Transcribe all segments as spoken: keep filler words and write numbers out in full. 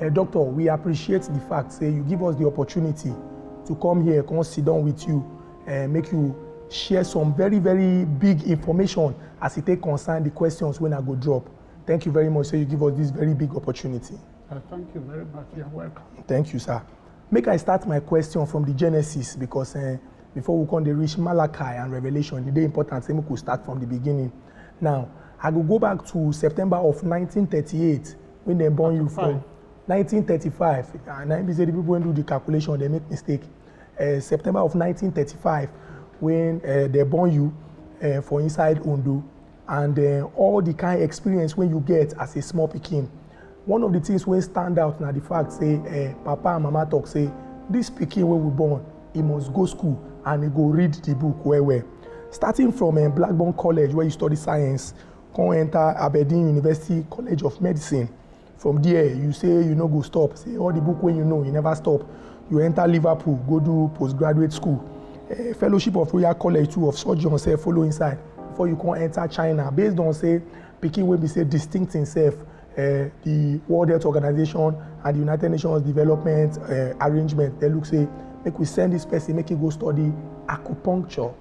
Uh, doctor, we appreciate the fact say you give us the opportunity to come here, come sit down with you, uh, make you share some very, very big information as it take concern the questions when I go drop. Thank you very much. So you give us this very big opportunity. Uh, thank you very much. You're welcome. Thank you, sir. Make I start my question from the genesis because uh, before we come dey reach Malachi and Revelation, e dey important say make we start from the beginning. Now, I go go back to September of nineteen thirty-eight when dem born you from nineteen thirty-five. And I be say the people wey do the calculation, they make mistake. Uh, September of nineteen thirty-five when uh, they born you uh, for inside Ondo. And uh, all the kind experience wey you get as a small pikin. One of the things wey stand out na the fact say uh, papa and mama talk say this pikin wey we born, e must go school and e go read the book well well. Starting from uh, Blackburn College where you study science, come enter Aberdeen University College of Medicine. From there, you say you no go stop. Say all the book wey you know, you never stop. You enter Liverpool, go do postgraduate school. Uh, Fellowship of Royal College too of Surgeons sef follow inside before you come enter China. Based on say pikin wey be say distinct himself, uh, the World Health Organization and the United Nations Development uh, Arrangement, they look say make we send this person make he go study acupuncture.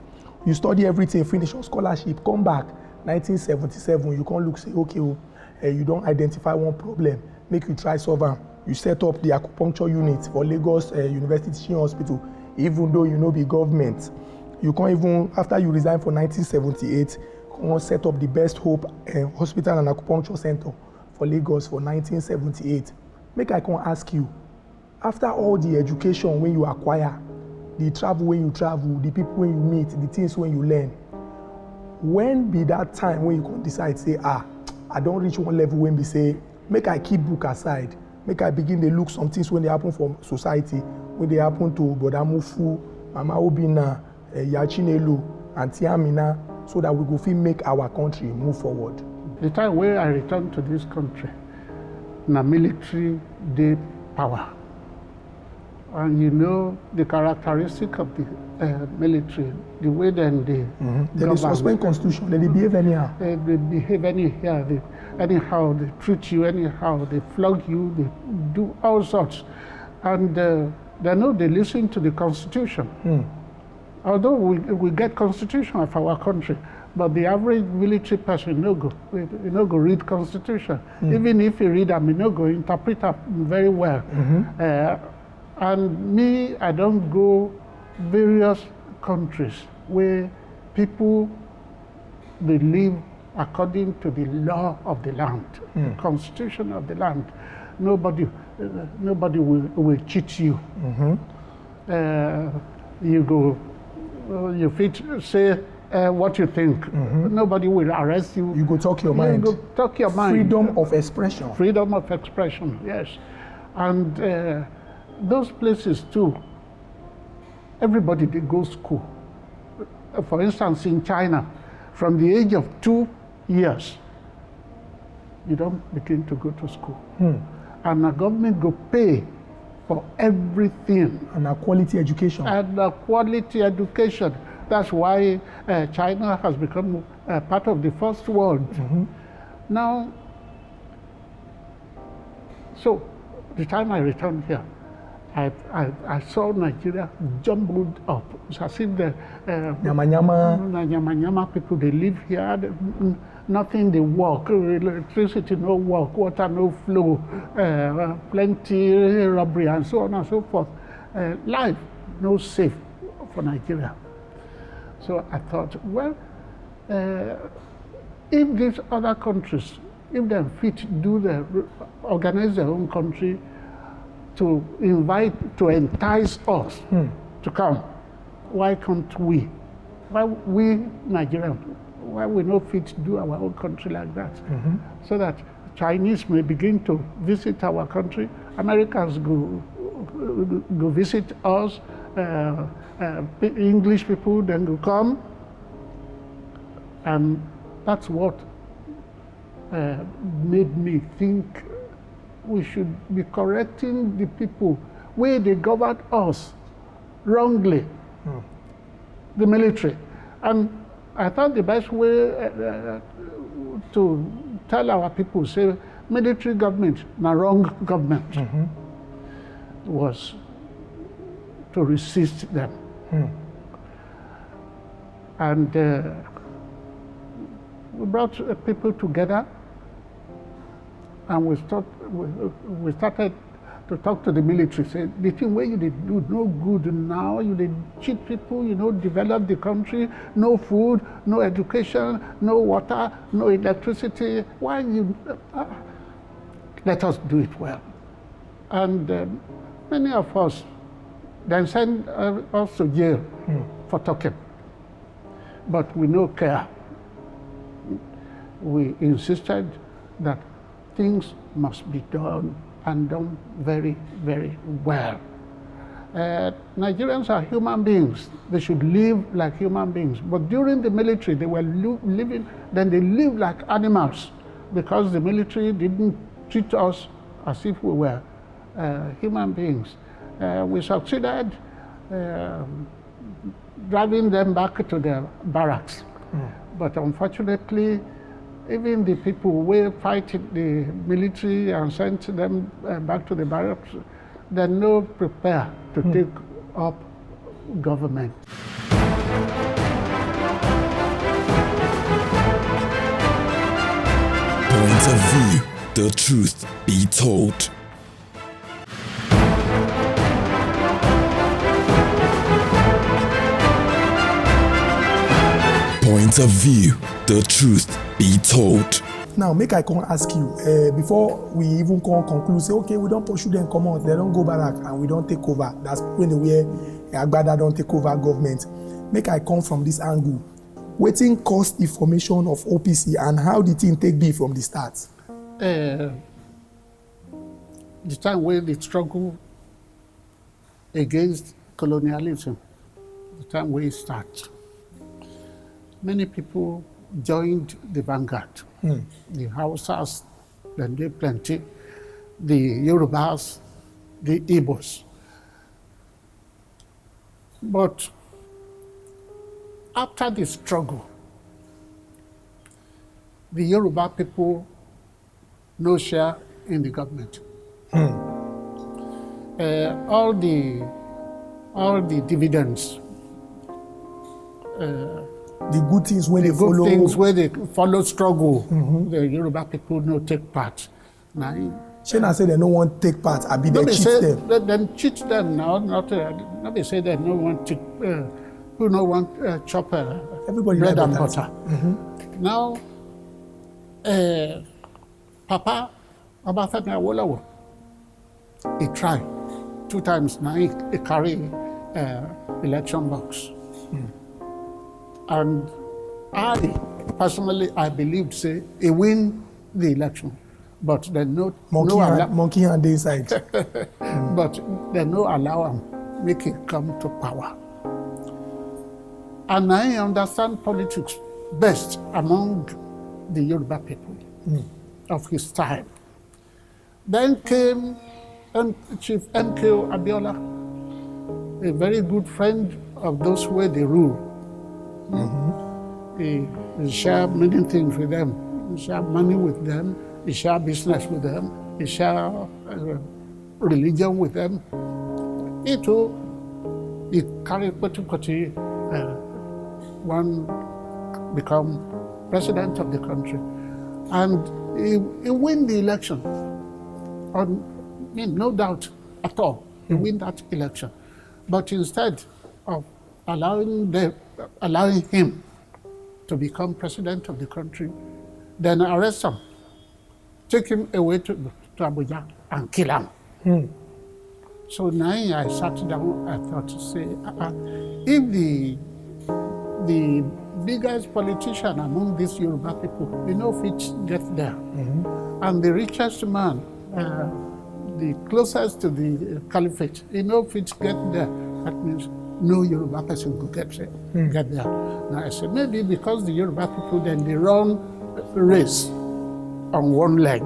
You study everything, finish your scholarship, come back nineteen seventy-seven, you come look say okay o, uh, you don identify one problem, make you try solve am. You set up the acupuncture unit for Lagos uh, University Teaching Hospital, even though you no be government. You come even, after you resign for nineteen seventy-eight, come set up the Best Hope uh, Hospital and Acupuncture Center for Lagos for nineteen seventy-eight. Make I come ask you, after all the education wey you acquire, the travel wey you travel, the people wey you meet, the things wey you learn, when be that time wey you come decide say, ah, I don reach one level wey be say make I keep book aside, make I begin dey look some things wey dey happen for society, wey dey happen to Broda Mufu, Mama Obinna, uh, Iya Chinelo, Aunty Amina, so that we go fit make our country move forward. The time wey I return to this country, na military dey power. And you know the characteristic of the uh, military, the way dem dey Mm-hmm. They dey suspend constitution, they dey behave anyhow. They, they behave anyhow. They, anyhow, they treat you anyhow. They flog you. They do all sorts, and uh, they no dey listen to the constitution. Mm. Although we, we get constitution of our country, but the average military person no go, he no go read constitution. Even if he read am, he no go interpret am very well. Mhm. Uh, and me, I don go various countries where people dey live according to the law of the land, Hmm. constitution of the land. Nobody, uh, nobody will, will cheat you. Mhm. Uh, you go, uh, you fit say uh, what you think. Mhm. Nobody will arrest you. You go talk your mind. You go talk your mind. Freedom of expression. Freedom of expression, yes. And uh, those places too, everybody dey go school. Uh, For instance, in China, from the age of two years, you don begin to go to school. Hmm. And the government go pay for everything. And a quality education. And a quality education. That's why uh, China has become uh, part of the first world. Mhm. Now, so the time I returned here, I, I, I saw Nigeria jumbled up. It's as if the uh, Nyama nyama. na nyama nyama people dey live here. The, n- nothing dey work. Electricity no work. Water no flow. Uh, plenty robbery and so on and so forth. Uh, life no safe for Nigeria. So I thought, well, uh, if these other countries, if dem fit do the organize their own country to invite, to entice us Hmm. to come, why can't we? Why we Nigerians? Why we no fit do our own country like that? Mhm. So that Chinese may begin to visit our country. Americans go go visit us. Uh, uh, English people then go come, and that's what uh, made me think we should be correcting the people wey dey govern us wrongly. Hmm. The military. And I thought the best way uh, uh, to tell our people, say, military government, na wrong government, was to resist them. And uh, we brought uh, people together and we, start, we, we started to talk to the military, say, "The thing where you did do no good now, you did cheat people, you know, develop the country, no food, no education, no water, no electricity. Why you, uh, let us do it well." And um, many of us then send uh, us to jail for talking. But we no care. We insisted that things must be done and done very, very well. Uh, Nigerians are human beings. They should live like human beings. But during the military, they were lo- living, then they lived like animals because the military didn't treat us as if we were uh, human beings. Uh, we succeeded uh, driving them back to their barracks. But unfortunately, even the people who fight the military and sent them uh, back to the barracks, they no prepare to take up government. Point of view, the truth be told. Point of view, the truth be told. Now, make I come ask you uh, before we even come conclude, say, okay, we don't pursue them, come out, they don't go back, and we don't take over. That's when they were Agbada don't take over government. Make I come from this angle. Wetin cause the formation of O P C and how the thing take be from the start? Uh, the time when the struggle against colonialism, the time we start, many people joined the vanguard. The Hausas, then they plenty, the Yorubas, the Igbos. But after the struggle, the Yoruba people no share in the government. Uh, all the all the dividends, uh, The good things when the they good follow. Things where they follow struggle, the Yoruba people no take part. Now, Shey na say they no wan take part, abi they no be cheat say them. They, dem cheat them now. Not uh, no be say they no want to. Uh, who no want uh, chop uh, Everybody bread like and better. Butter. Now, uh, Papa Obafemi Awolowo, he try two times now. He, he carry uh, election box, and I personally I believed say he win the election, but then no Monkey, no and, allow, monkey and dey inside. but they no allow him make him come to power. And I understand politics best among the Yoruba people of his time. Then came M- Chief M K O Abiola, a very good friend of those where they rule. He, he share many things with them. He share money with them. He share business with them. He share uh, religion with them. He too, he carry koti koti, uh, one become president of the country, and he, he win the election. On, I mean, no doubt at all, he win that election. But instead of allowing the, allowing him to become president of the country, then arrest him, take him away to, to Abuja and kill him. So now I sat down, I thought to say, uh, uh, if the the biggest politician among these Yoruba people, you know, fit get there, and the richest man, uh, the closest to the caliphate, you know, fit get there, that means no Yoruba person could get there. Get there. Now I said maybe because the Yoruba people then they run race on one leg.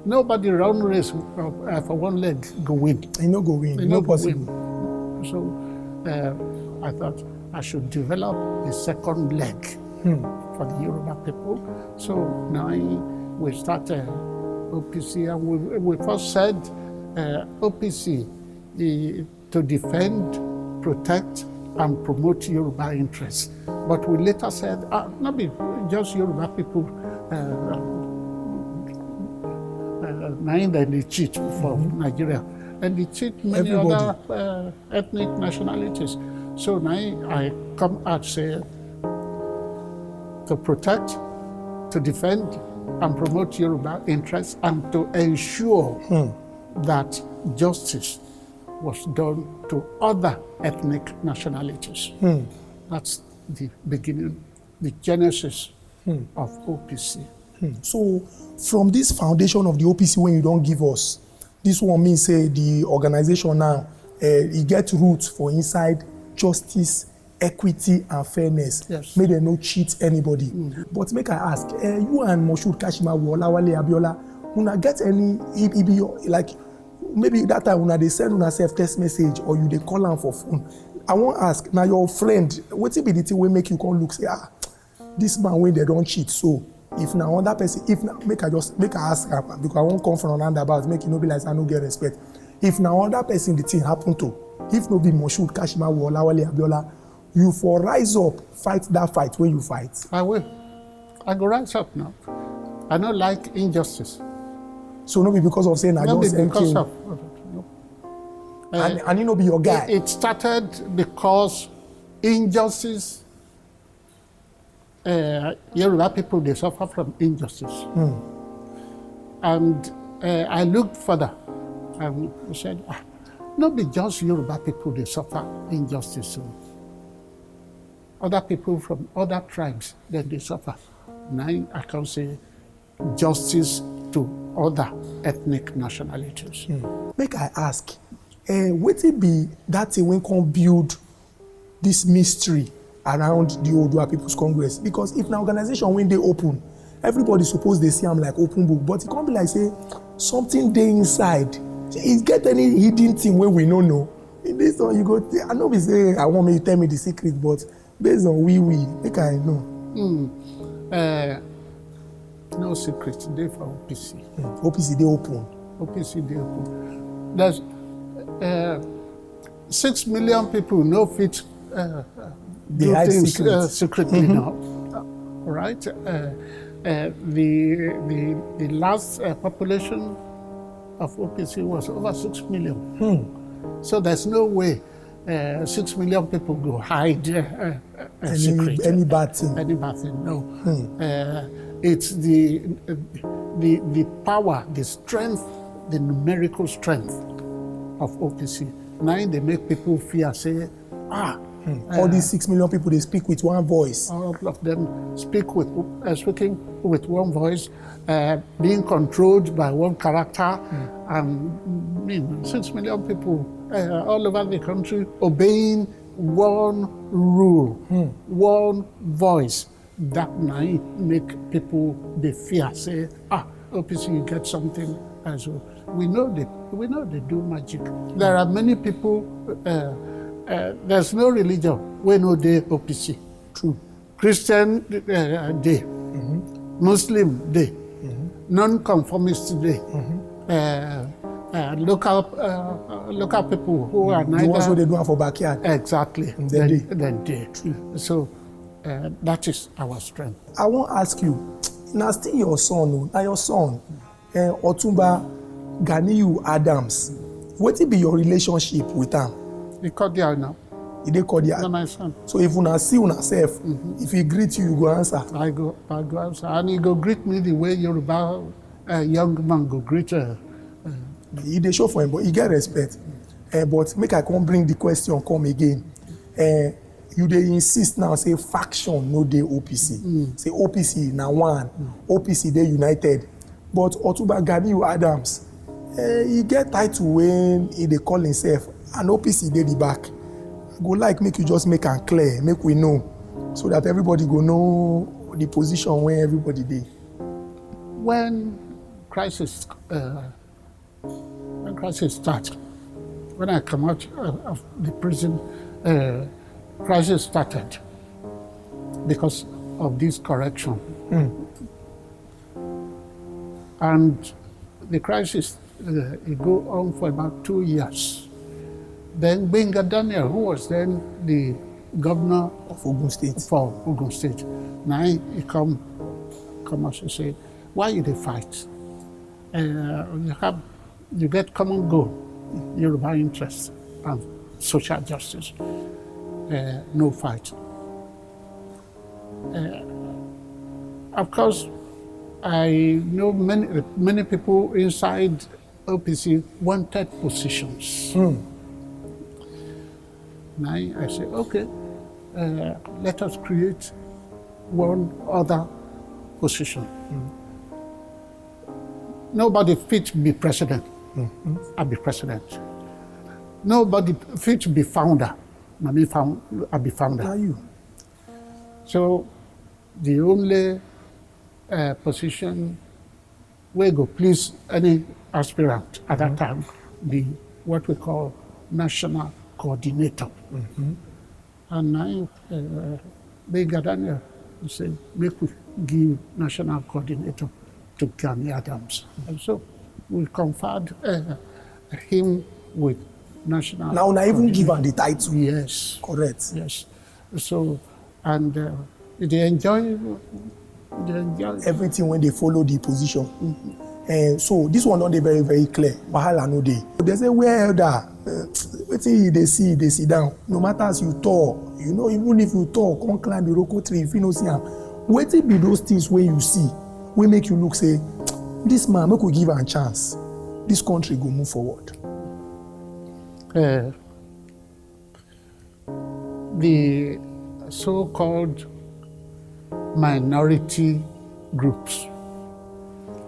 Nobody run race uh, for one leg go win. E no go win. E E no no go possible. Win. So uh, I thought I should develop the second leg for the Yoruba people. So now I, We start uh, O P C, and we, we first said uh, O P C the, to defend, protect, and promote Yoruba interests. But we later said, ah, not be just Yoruba people uh, uh, na im dem dey cheat for Nigeria, and they cheat many Everybody. other uh, ethnic nationalities. So now I come out say to protect, to defend, and promote Yoruba interests, and to ensure that justice was done to other ethnic nationalities. That's the beginning, the genesis of O P C. So from this foundation of the O P C wey you don give us, this one mean say the organization now uh, e get roots for inside justice, equity and fairness. Yes. Make dem no cheat anybody. But make I ask, uh, you and Moshood Kashimawo, Olawale Abiola, una get any e e be your like maybe that time una dey send una sef text message or you dey call am for phone? I wan ask, na your friend, wetin be the thing wey make you come look say, ah, this man wey dem don cheat so, if na another person, if na make I just make I ask am, because I wan come from roundabout, make e no be like say I no get respect. If na another person the thing happen to, if no be Moshood Kashimawo, Olawale Abiola, you for rise up fight that fight wey you fight? I will. I go rise up now. I no like injustice. So no be because of say na No be just M K O. Because of no. And, and e no be your guy. It started because injustice, uh, Yoruba people, they suffer from injustice. And uh, I looked further and said, ah, not be just Yoruba people, they suffer injustice. So other people from other tribes, then they suffer. Now I can say justice to other ethnic nationalities. Make I ask, uh, wetin be that thing wey come build this mystery around the Oodua People's Congress? Because if na organization wey dey open, everybody suppose dey see am like open book. But e come be like say something dey inside. E get any hidden thing wey we no know? This one you go, I no be say I wan make you tell me the secret, but based on we we make I know. Uh, no secret dey for O P C. O P C dey open. O P C dey open. There's uh, six million people no fit uh, Dey do hide things secrets. Uh, secretly now, right? Uh, uh, the, the the last uh, population of O P C was over six million. So there's no way uh, six million people go hide uh, uh, a Any, secret. any bad thing. Any bad thing, no. Uh, it's the, uh, the the power, the strength, the numerical strength of O P C. Now they make people fear, say, ah, All these six million people dey speak with one voice. All of them speak with uh, speaking with one voice, uh, being controlled by one character, and I mean, six million people uh, all over the country obeying one rule, one voice. That now make people dey fear, say, ah, O P C get something as well. We know they we know they do magic. There are many people. Uh, uh, there's no religion wey no dey O P C. True. Christian uh, dey, Muslim dey, non-conformist dey, uh, uh, local uh, local people who are The ones wey neither dey do am for backyard. Exactly. Dem Then dey. Then dey. So uh, that is our strength. I wan ask you, na still your son o, na your son, eh, Otunba Ganiyu Adams. Wetin be your relationship with am? E cordial now. E dey cordial. Na my son. So if una see una sef, if he greet you, you go answer. I go, I go answer, and he go greet me the way Yoruba uh, young man go greet. Uh, uh, E dey show for him, but e get respect. Eh, but make I come bring the question come again. Eh, you dey insist now say faction no dey O P C. Say O P C na one, O P C dey united. But Otunba Ganiyu Adams, eh, e get title wey e dey call himself, and O P C dey the back. I go like make you just make am clear, make we know, so that everybody go know the position wey everybody dey. When crisis, uh, when crisis start, when I come out uh, of the prison, uh, crisis started because of this correction. And the crisis, uh, it go on for about two years. Then Gbenga Daniel, who was then the governor of Ogun State, for Ogun State, now he come, come out and say, "Why you dey fight? Uh, you have, you get common goal, Yoruba interest and social justice. Uh, no fight." Uh, of course, I know many, many people inside O P C wanted positions. Now I say, "Okay, uh, let us create one other position." Nobody fit be president. I be president. Nobody fit be founder. I mean, found, I be founder. Now you. So the only uh, position wey go please any aspirant at that time be what we call national coordinator. And now, uh, Gbenga Daniel say, "Make we give national coordinator to Gani Adams." And so we conferred, uh, him with national. Now, una even give am the title. Yes. Correct. Yes. So, and, uh, they enjoy, they enjoy. Everything when they follow the position. And so this one don dey very, very clear. Wahala no dey. They say, "Where elder, uh, wetin you dey see, dey sit down." No matter as you tall, you know, even if you tall, come climb Iroko tree, if you no see am. Wetin be those things wey you see, wey make you look say, "This man, make we give am chance. This country go move forward." Uh, the so-called minority groups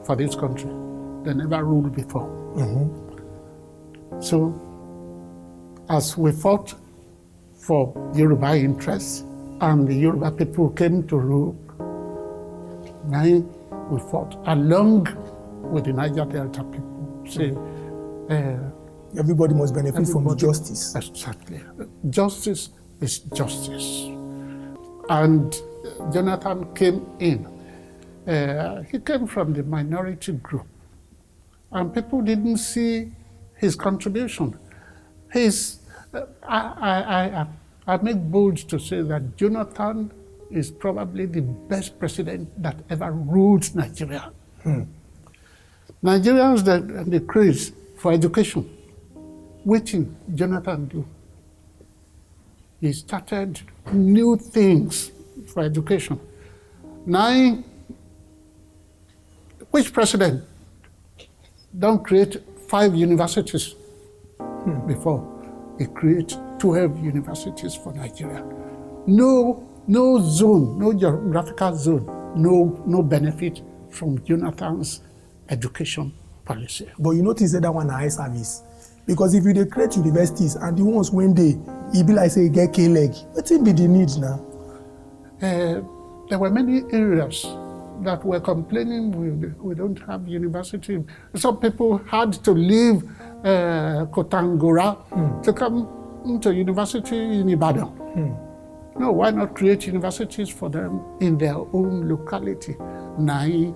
for this country, they never ruled before. So, as we fought for Yoruba interests and the Yoruba people came to rule, now we fought along with the Niger Delta people. Say, uh, everybody must benefit from the justice. Exactly. Justice is justice. And Jonathan came in. Uh, he came from the minority group, and people didn't see his contribution. His, uh, I, I, I, I make bold to say that Jonathan is probably the best president that ever ruled Nigeria. Nigerians that, they craze for education. Wetin Jonathan do? He started new things for education. Now, which president don create five universities before? He create twelve universities for Nigeria. No, no zone, no geographical zone, no, no benefit from Jonathan's education policy. But you notice that, that one na eye service. Because if you dey create universities and the ones wey dey, e be like say e get K leg, wetin be the need now? Uh, there were many areas that were complaining, "We, we don't have university." Some people had to leave, uh, Kotangora to come to university in Ibadan. No, why not create universities for them in their own locality? Nai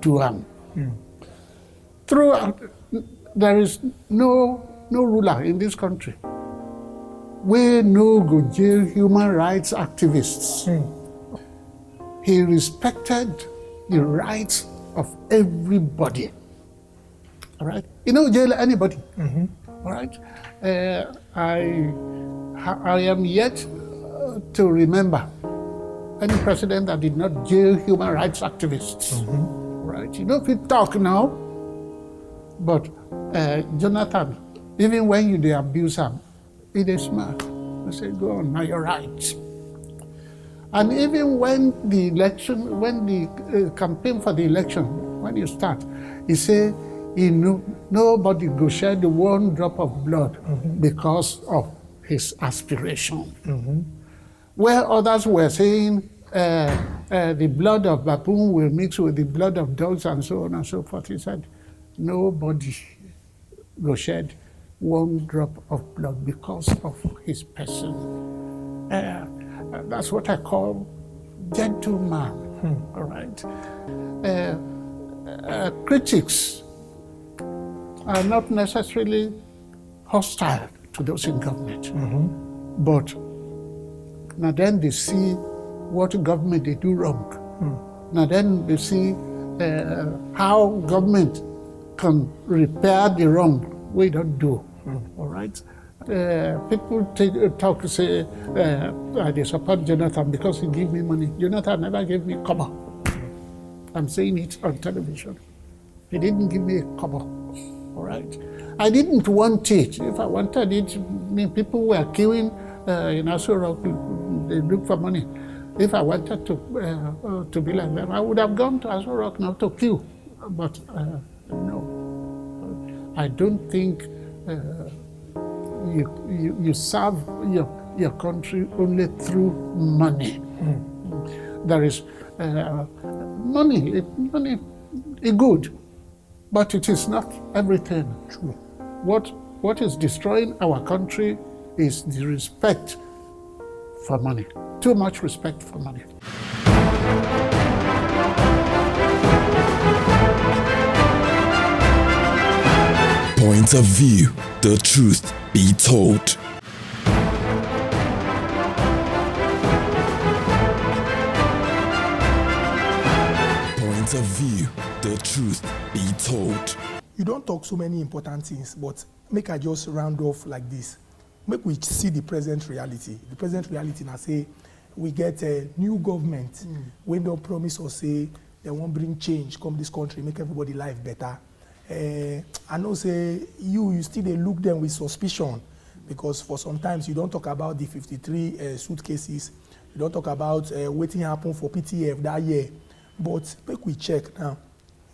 do am. Throughout, there is no, no ruler in this country wey no go jail human rights activists. He respected the rights of everybody. All right? He no jail anybody. All right? Uh, I, I am yet, uh, to remember any president that did not jail human rights activists. Right? You no fit talk now, but, uh, Jonathan, even when you dey abuse am, e dey smile. I say, "Go on, na your right." And even when the election, when the, uh, campaign for the election, when you start, he say, he no, nobody go shed one drop of blood because of his aspiration. Where others were saying, uh, uh, "The blood of baboon will mix with the blood of dogs," and so on and so forth, he said, "Nobody go shed one drop of blood because of his person." Uh, that's what I call gentleman. All right. Uh, Uh, critics are not necessarily hostile to those in government, but now then they see what government they do wrong. Now then they see uh, how government can repair the wrong we don't do. All right. Uh, people take, uh, talk say uh, I dey support Jonathan because he give me money. Jonathan never gave me comma. I'm saying it on television. He didn't give me a comma. All right. I didn't want it. If I wanted it, I mean, people were queuing uh, in Aso Rock. They look for money. If I wanted to uh, uh, to be like them, I would have gone to Aso Rock now to queue. But uh, no, I don't think uh, you, you you serve your your country only through money. There is uh, money. Money is good, but it is not everything. True. What what is destroying our country is the respect for money. Too much respect for money. Point of view, the truth be told. Point of view, the truth be told. You don talk so many important things, but make I just round off like this. Make we see the present reality. The present reality na say we get a new government wey don promise us say dem wan bring change come this country, make everybody life better. Eh, I know say you you still dey look them with suspicion, because for sometimes you don talk about the fifty-three uh, suitcases, you don talk about uh, wetin happen for P T F that year, but make we check now.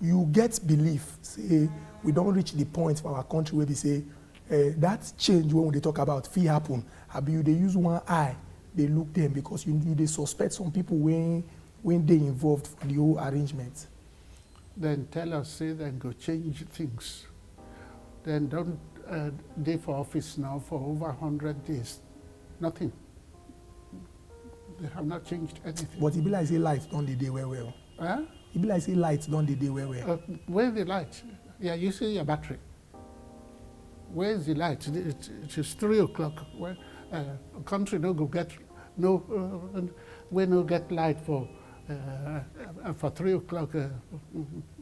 You get belief say we don reach the point for our country wey be say uh, that change wey we dey talk about fit happen, abi you dey use one eye dey look them because you you dey suspect some people wey wey dey involved for the whole arrangement. Then tell us say dem go change things. Then don't uh, dey for office now for over hundred days. Nothing. They have not changed anything. But e be like say light don dey dey well well. Huh? E be like say light don dey dey well well. Uh, where the light? Yeah, you see your battery. Where is the light? It, it is three o'clock. Well, uh, country no go get no uh, we no get light for uh, uh, for three o'clock. Uh,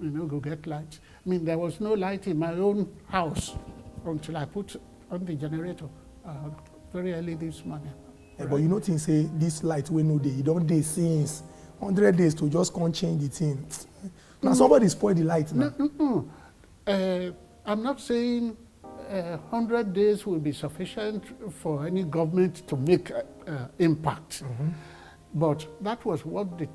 we no go get light. I mean, there was no light in my own house until I put on the generator uh, very early this morning. Eh, but you no think say this light wey no dey, e don dey since hundred days to just come change the thing. Na somebody spoil the light na. No, no, no. Uh, I'm not saying uh, hundred days will be sufficient for any government to make uh, uh, impact. But that was what they,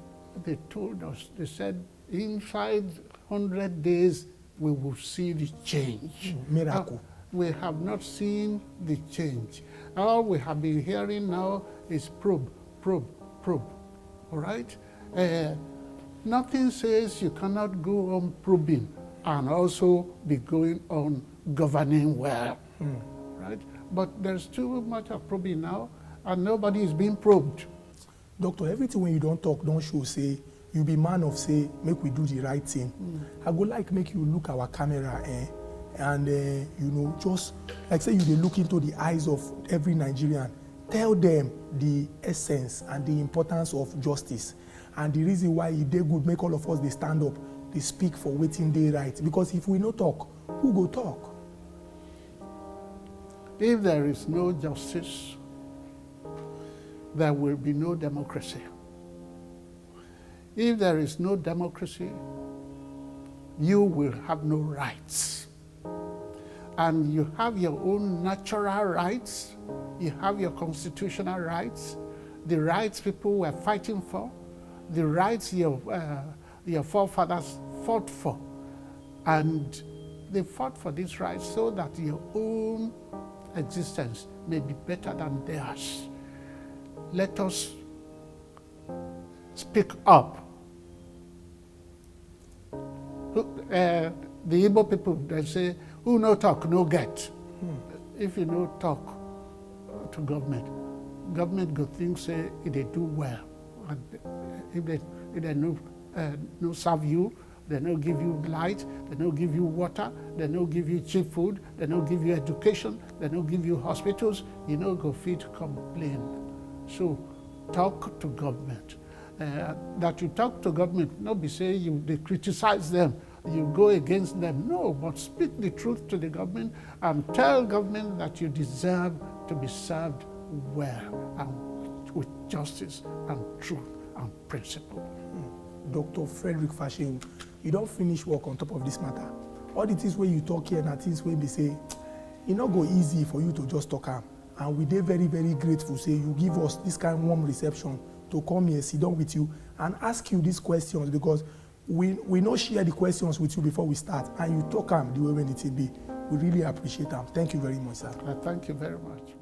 they told us. They said inside hundred days we will see the change. Miracle. Uh, we have not seen the change. All we have been hearing now is probe, probe, probe. All right? Uh, nothing says you cannot go on probing and also be going on governing well. Right? But there's too much of probing now, and nobody is being probed. Doctor, everything wey you don talk don show say you be man of say make we do the right thing. I go like make you look our camera eh, and eh, you know just like say you dey look into the eyes of every Nigerian, tell them the essence and the importance of justice and the reason why e dey good make all of us dey stand up dey speak for wetin dey right, because if we no talk, who go talk? If there is no justice, there will be no democracy. If there is no democracy, you will have no rights. And you have your own natural rights, you have your constitutional rights, the rights people were fighting for, the rights your, uh, your forefathers fought for. And they fought for these rights so that your own existence may be better than theirs. Let us speak up. Who- Uh, the Igbo people, they say, who no talk, no get. If you no talk uh, to government, government go think say e dey do well. And uh, if they, if they no, uh, no serve you, They no give you light, they no give you water, they no give you cheap food, they no give you education, they no give you hospitals, you no go fit complain. So talk to government. Uh, that you talk to government, not be say you they criticize them, you go against them. No, but speak the truth to the government and tell government that you deserve to be served well and with justice and truth and principle. Doctor Frederick Fashewu, you don finish work on top of this matter. All the things wey you talk here na things wey be say e no go easy for you to just talk am, and we dey very very grateful say you give us this kind warm reception to come here, sit down with you and ask you these questions, because we we no share the questions with you before we start, and you talk am the way wey the thing be. We really appreciate am. Thank you very much, sir. Uh, thank you very much.